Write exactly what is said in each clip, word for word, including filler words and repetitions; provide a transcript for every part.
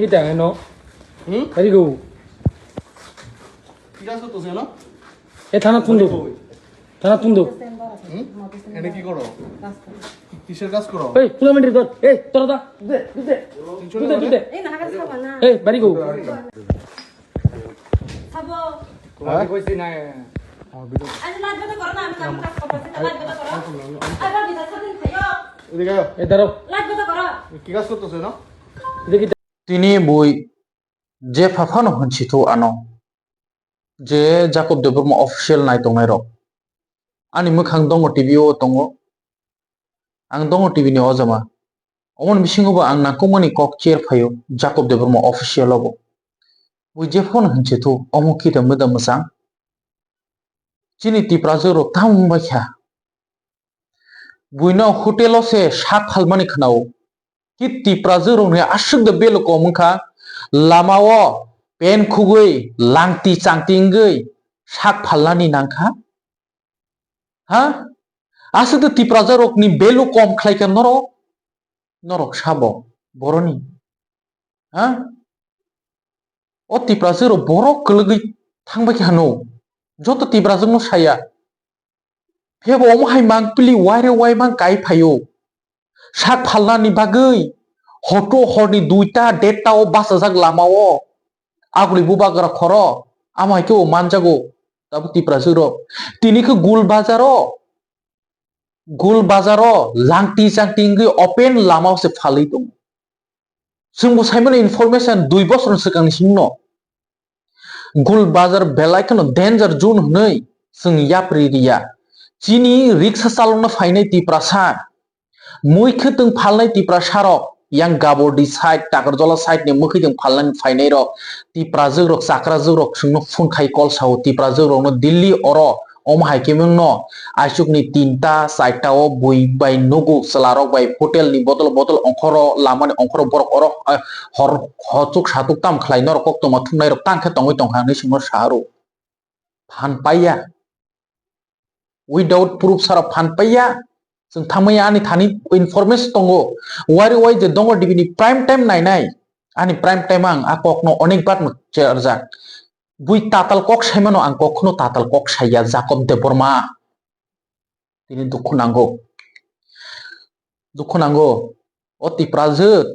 এটা কেন? হুম? Very good. ঠিক আছে তো, ছিল? এ থানা তুন্দো। থানা তুন্দো। হুম? এনে কি করো? কিসের কাজ করো? এই, তুলা মেন্ডি ধর। এই, তোরা দা। দে, দে, দে। তিনশো দে, টাকা দে, দে। এই, নাহাগা সাবা না। এই, বাড়ি গো। সাবো। তোমাকে কইছি না। আজ লাজ বেটা করো না, আমি কাম কাজ করতেছি, তো লাজ বেটা করো। আবার বিনা সাদিন খাইও। এদিকে আয়। এই, দাঁড়াও। লাজ বেটা করো। কি কাজ করতেছো, না? দেখি। Tini bui jepha phano hwnsi thu ano, je Jacob Debbarma official nai tongnai rok. Ani mwkhang dongo T V o tongo, ang dongo T V ni ojama. Omoni bisingo bo ang nangkukmani kok cher phaio Jacob Debbarma official o bo. Bui jepha phano hwnsi thu, omo kita mwda mwchang. Chini Tiprajwk rok tamo wngbai kha. Buino hotel o se sak phalmani khwnao. Ki Tiprajwk rokni aswk da belo kom wngkha, lama o pen khugwi, langti changti wngwi sak phalnani nangkha. Ha? Aswk da Tiprajwk rokni belo kom khlaikha norok? Norok sabo boroni. Ha? O Tiprajwk rok borok kwlwgwi thangbai kha hano. Joto Tiprajwk no saya. Phebo omo hai mangpili waire wai mang kai phaio. Sak phalnani bagwi hoto horni duita detta o bachajak lama o. Aguli bubagra khoro amo hai khe bo manjago tabuk Tiprajwk rok. Tini khe Gul Bazar o, Gul Bazar o langti changti wngwi open lama o se phalwi tongo. Chwngbo saimano information dui bosor swkangni simi no. Gul Bazar belai kheno danger zone hwnwi chwng yapri riya. Chini riksa chalokna phainai Tiprasa, mui khwtwng phalnai Tiprasa rok yang Gabordi side, Takarjola side ni mui khwtwng phalnai phainai rok, Tiprajwk rok, Chakrajwk rok chwngno phone khai call sao, Tiprajwk rokno Delhi oro omo hai khe wngno. Aichukni tinta, charta o bui bai nugo, chwlarok bai hotel ni bodol bodol ongkhoro, lamani ongkhoro borok oro, eh, hor hochuk satuk tam khlai norok koktwma thumnairok tang khe tongwi tongkha hinwi chwngno sa rw. Phan paiya. Without proof sara phan paiya. Chwng thangmaya ani thani information tongo. Wari wai je dongo D V ni prime time nainai. Ani prime time ang a kokno onek bar no cherjak. Bui tatal kok saimano ang kokno tatal kok saiya Jacob Debbarma. Tini dukhu nango. Dukhu nango. O Tiprajwk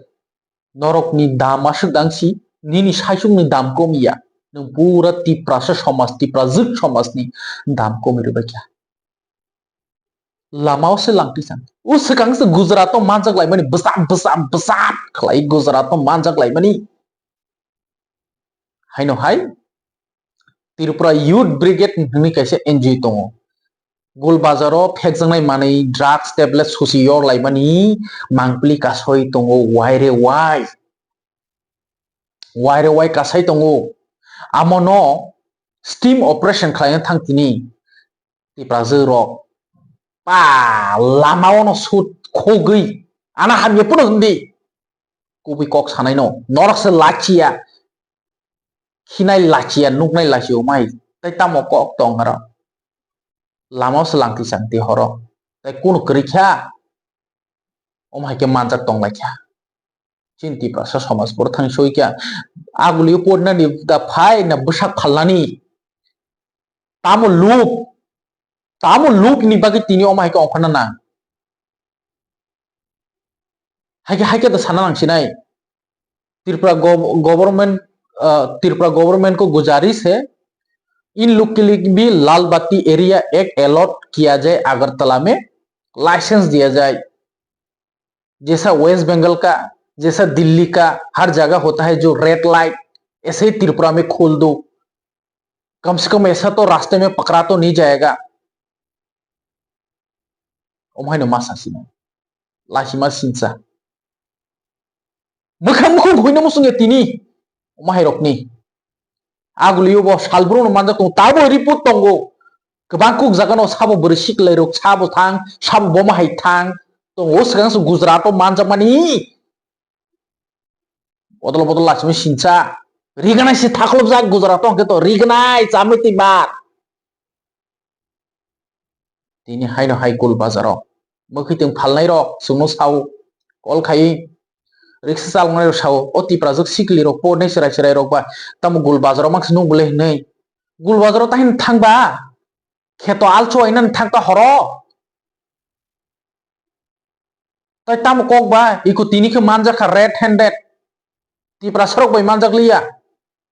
norokni dam aswk dangsi, nini saichungni dam kom ya. Nwng pura Tiprasa somaj, Tiprajwk somajni dam kom rwbaikha. Lama o se langti sang. O swkang se Gujarat o manjak laimani, bwsap, bwsap, bwsap khlai Gujarat o manjak laimani. Haino hai Tripura Youth Brigade hwnwi kaisa N G O tongo. Gul Bazar o phekjaknai manwi drugs tablet susi yor laimani mangpili kasoi tongo waire wai. Waire wai kasai tongo. Amono sting operation khlaina thang tini. Tiprajwk rok pa lama ono sut khogwi ana hamya pono hindi. Kubui kok sanai no norok se lachiya. Khinai lachiya, nuknai lachiya omai. Tai tamo kok tong aro. Lama se langti changti horo. Tai kunu kwrwi kha. Omo hai khe manjak tong lai kha. Chini Tiprasa somaj boro thang soi kha. Agulio pornani da phai na bwsak phalnani. Tamo luk. Tamo luk ni bagwi tini omo hai khe ongkhorna nang. Hai khe, hai khe da sana nang sinai. Tripura gov-, government, uh, Tripura government ko guzarish hai, in lok ke liye bhi lal batti area act allot kiya jai, Agartala mein license diya jai. जैसा वेस्ट बंगाल का, जैसा दिल्ली का, हर जगह होता है जो red light, ऐसे ही त्रिपुरा में खोल दो। कम से कम ऐसा तो रास्ते में पकड़ा तो नहीं जाएगा। Omo haino ma sasino. Laisima sinsa. Mwkhang mukhung huino musung ya tini. Omo hai rokni. Agulio bo salbruno manjak tongo. Tabo report tongo. Kwbang kuk jagano sabo bwrwi siklai rok sabo thang, sabo boma hai thang. Tongo swkang se Gujarat o manjakmani. Bodol bodol laisima sinsa. Riganai se thaklopjak Gujarat o hwnkhe to riganai chamwi twi bar. Tini haino hai Gul Bazar o. Mwkhwitwng phalnai rok chwngno sao. Call khai. Riksa chaloknai rok sao, o Tiprajwk sikli rok po nei chwrai chwrai rok ba tamo Gul Bazar o mangsa nung bwle hinwi. Gul Bazar o ta hin thang ba? Kheto alcho hinwi thang ta horo. Tai tamo kok ba? Iko tini khe manjak kha red handed. Tiprasa rok bai manjak liya.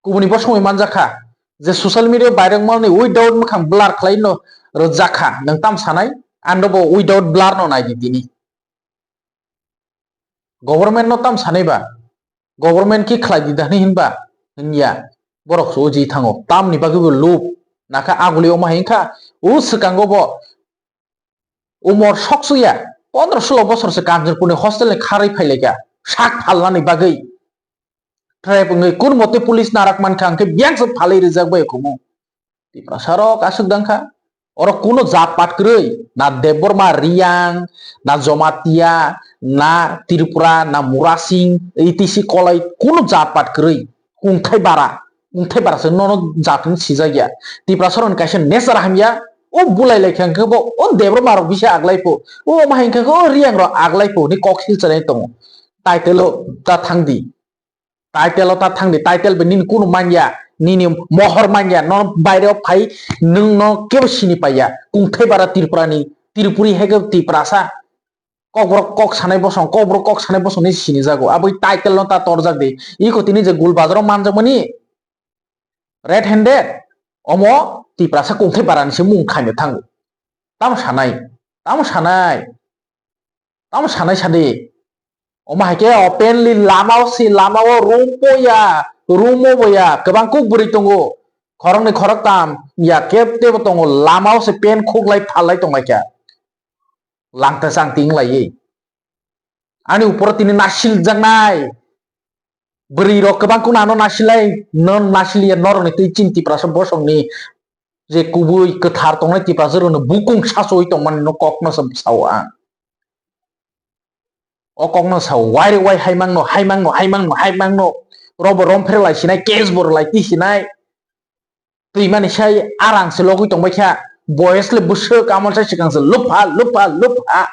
Kubuni bosong bai manjak kha. Je social media viral wngmani without mwkhang blur khlai no rwjak kha. Nwng tam sanai? Ando bo without blur no nai di tini. Government no tam sanai ba? Government ki khlai di da hinwi hinba? Hinya. Borok se uji thango. Tamni bagwi bo loop. Nakha aguli omo hai wngkha. O swkango bo umor sok suya. Pondro sulo bosor se Kanchanpur ni hostel ni kharwi phailaikha. Sak phalnani bagwi. Trap wngwi kun mote police narak mankha hwnkhe biyang se phalwi rijak bai kumu. Tiprasa rok aswk dang kha. Oro kuno jat pat kwrwi, na Debbarma, Riyang, na Jomatia, na Tripura, na Murasing, E T C Kolai, kuno jat pat kwrwi. Kungthai bara, kungthai bara se nono jat hwn sijak ya. Tiprasa rokni kaisa nature hamya, o bulai lai kha hwnkhe bo, o Debbarma rok bisa aglai pho, o ma hwnkhe o Riyang rok aglai pho, ni kok silchanai tongo. Title o ta thang di. Title o ta thang di, title bai nini kunu manya, nini mohor manya, no baire o phai, nwng no kebo sini paiya. Kungthai bara Tripura ni, Tripuri hai khe Tiprasa. Kokborok kok sanai bosong, kokborok kok sanai bosong ni sini jago. Aboni title no ta torjak di. Iko tini je Gul Bazar o manjakmani, red handed, omo Tiprasa kungthai bara ni se mung khaina thango. Tamo sanai, tamo sanai. Tamo sanai sadi. Omo hai khe openly lama o si, lama o room poya, room o boya, kwbang kuk bwrwi tongo. Khoroknwi khoroktam ya kep tebo tongo, lama o se pen khuklai phalai tonglaikha. Langta changti wnglaiwi. Ani uporo tini nasiljaknai. Bwrwi rok kwbang kunu ano nasilai, no nasiliya norokni twi chini Tiprasa bosongni je kubui kwthar tongnai Tiprasa rokno bukung sasowi tongmani no kokno sa-, sao ang. O kokno sao, waire wai haimangno, haimangno, haimangno, haimangno. Robo rom pherelai sinai, case bo rwlai ti sinai. Twimani sai arang se logwi tongbai kha. Boyes le bwswk amon sai swkang se lupha, lupha, lupha.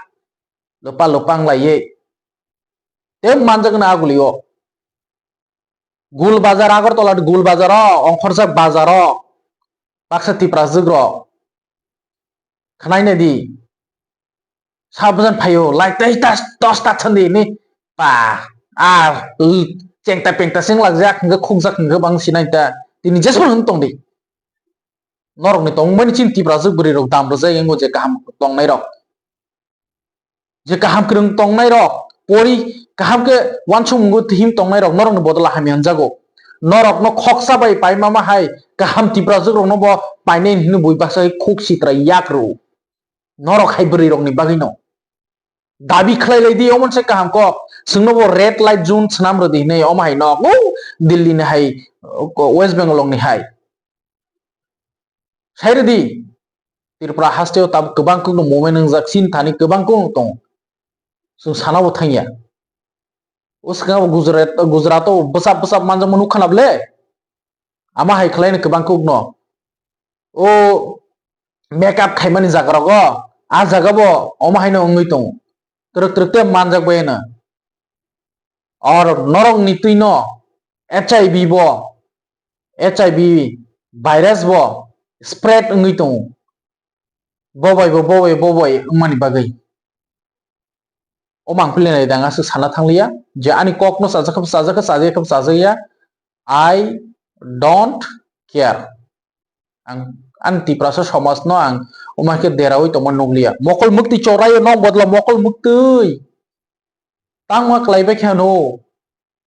Lupha, lupha wnglaiwi. Tei manjak na aguli o. Gul bazar, Agartala ni Gul bazar o, ongkhorjak bazar o. Baksa Tiprajwk rok. Khwnai nai di. Sa bwjan phaio, lai tei tas, tos ta thandi ni. Pa, a, l-, chengta pengta sing lagjak, hwnkhe khukjak hwnkhe bang sinai ta. Tini jesmano hwn tong di. Norokni tongmani chini Tiprajwk bwrwi rok dam rwjak, engo je kaham tongnai rok. Je kaham kwrwng tongnai rok, pori kaham khe uansukmung him tongnai rok norokni bodola hamya hwnjago. Norokno khoksa bai pai mama hai kaham Tiprajwk rokno bo painai hwnwi bui baksa khuk sitra yak rw. Norok hai bwrwi rokni bagwino. Dabi khlai lai di, omo se kaham kok. Chwngno bo red light zone swnam rw di hinwi, omo hai nok, o Delhi ni hai, o West Bengal ni hai. Sai rw di, Tripura haste o tabuk kwbang kuk no movement wngjak, chini thani kwbang kuk no tongo. Chwng sana bo thangya. O swkang bo Gujarat, Gujarat o bwsap bwsap manjakma nukha na bwle? Ama hai khlai no kwbang kuk no. O makeup khaimani jaga rogo, a jaga bo omo hai no wngwi tongo. Twrwk twrwk tei manjak bai no. Or norok ni twi no H I V bo, H I V virus bo spread wngwi tongo. Bo bai bo, bo bai bo bai wngmani bagwi. O mangpili nai dang aswk sana thangliya, je ani kok no chajak khe chajak khe, chajak khe chajak ya, I don't care. Ang, ang Tiprasa somaj no ang omo hai khe deraui tongma nukliya. Mokol mwktwi chorai o nok bodla mokol mwktwi. Tangma klai bai khe ano.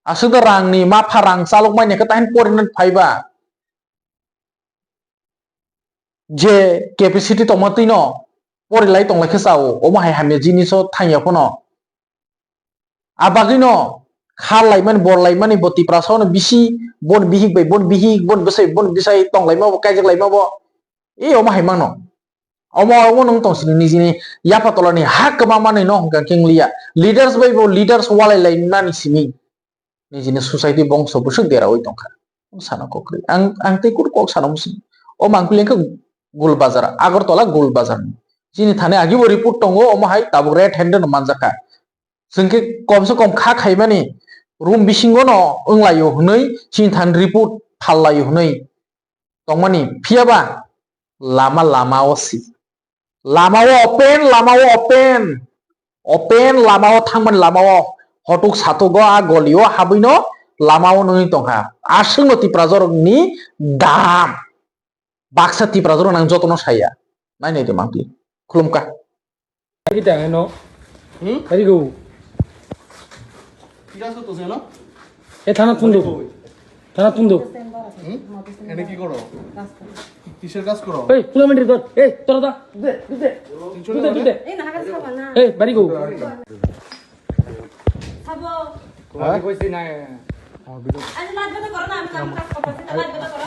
Aswk da rang ni mapha rang chalok mai nai khe tahin porinani phai ba. Je capacity tongma twi no porilai tonglai khe chao. Omo hai hamya jinis o thangya phano. A bagwi no kha laimani, bor laimani, bo Tiprasa no bisi, bon bihik bai, bon bihik, bon bwsai, bon bwsai tong laima bo, kaijak laima bo. E omo hai mano. Omo, omo nwng tong sini nijini yapha tola ni ha kwma manwi no hwnkha khe wngliya. Leaders bai bo leaders walai lai nani simi. Nijini society bongso bwswk deraui tongkha. Sana kok kwrwi. Ang, ang tei kunu kok sana musi. O mangpili khe Gul Bazar, Agartala Gul Bazar ni. Chini thani agi bo report tongo, omo hai tabuk red handed no manjakha. Chwng khe kom se kom kha khaimani, room bisingo no wnglaio hwnwi chini thani report phallaio hwnwi tongmani, phiyaba lama lama o si. Lama o open, lama o open. Open lama o thangmani lama o hotuk satuk o a goli o habwi no lama o nungwi tongkha. Aswk no Tiprajorok ni dam. Baksa Tiprajorok nang joto no saya. Nai nai de mangpli. Khulumkha. Kita no. Hmm? Tadi go. Kita so to seno? Eh, thana tundo. Thana tundo. হুম? এনে কি করো? কিসের কাজ করো? এই, তুলা মেন্ডি ধর। এই, তোরা দা। দে, দে, দে। তিনশো টাকা দে। এই, নাগা খাবা না। এই, বাড়ি গো। খাবো। তোমাকে কইছি না। আজ লাজ বেটা করো না, আমি কাম কাজ করতেছি, তো লাজ বেটা করো।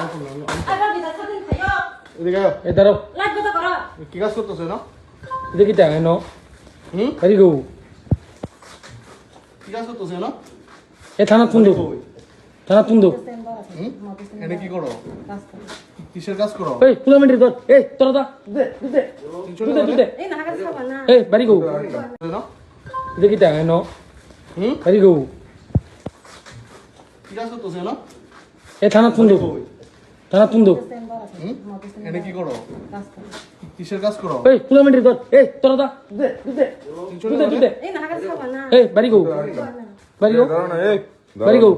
আবার বিনা স্বাধীন খাইও। এদিকে আও। এই, দাঁড়াও। লাজ বেটা করো। কি কাজ করতেছো না? দেখি টাকা এনো। হুম? বাড়ি গো। কি কাজ করতেছো না? এ থানা তুন্দো। কই? থানা তুন্দো। হুম? এনে কি করো? কিসের কাজ করো? এই, তুলা মেন্ডি ধর। এই, তোরা দা। দে, দে, দে। তিনশো টাকা দে। এই, নাগা খাবা না। এই, বাড়ি গো। না? দেখি টাকা এনো। হুম? বাড়ি গো। কি কাজ করতেছো না? এ থানা তুন্দো। কই? থানা তুন্দো। হুম? এনে কি করো? কিসের কাজ করো? এই, তুলা মেন্ডি ধর। এই, তোরা দা। দে, দে, দে। তিনশো টাকা দে। এই, নাগা খাবা না। এই, বাড়ি গো। বাড়ি গো। দাঁড়াও না, এই। বাড়ি গো।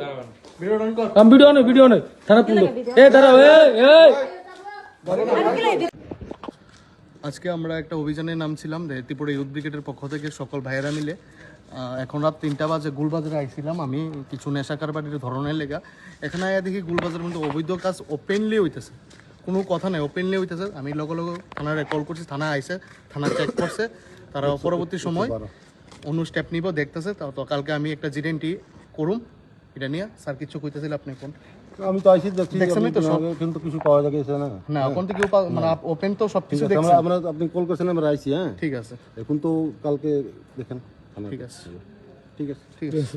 ভিডিও অন কর। আম ভিডিও নয়, ভিডিও নয়। থানা তুন্দো। এই, দাঁড়াও, এই, এই। আজকে আমরা একটা অভিযানে নামছিলাম যে ত্রিপুরা ইউথ ব্রিগেডের পক্ষ থেকে সকল ভাইয়েরা মিলে। আহ, এখন রাত তিনটা বাজে, গুলবাজারে আইছিলাম আমি কিছু নেশা কারবারির ধরনের লেগা। এখানে আয়া দেখি গুলবাজারের মধ্যে অবৈধ কাজ ওপেনলি হইতেছে, কোনো কথা নাই, ওপেনলি হইতেছে। আমি লগে লগে থানারে কল করছি, থানা আইছে, থানা চেক করছে, তারা পরবর্তী সময় অনু স্টেপ নিব, দেখতেছে। তো, তো কালকে আমি একটা জিডেন্টি করুম, এটা নিয়ে। স্যার কিছু কইতেছিল আপনি কোন? আমি তো আইসি দেখছি, দেখছেন আমি তো সব। কিন্তু কিছু পাওয়া গেছে না। না, হ্যাঁ। ওখান থেকে কেউ পা-, মানে, হ্যাঁ। আপ-, ওপেন তো সব ঠিক কিছু আছে, দেখছেন। আমরা, আমরা, আপনি কল করছেন, আমরা আইসি, হ্যাঁ? ঠিক আছে। এখন তো কালকে দেখেন, থানা ঠিক আছে। ঠিক আছে। ঠিক আছে।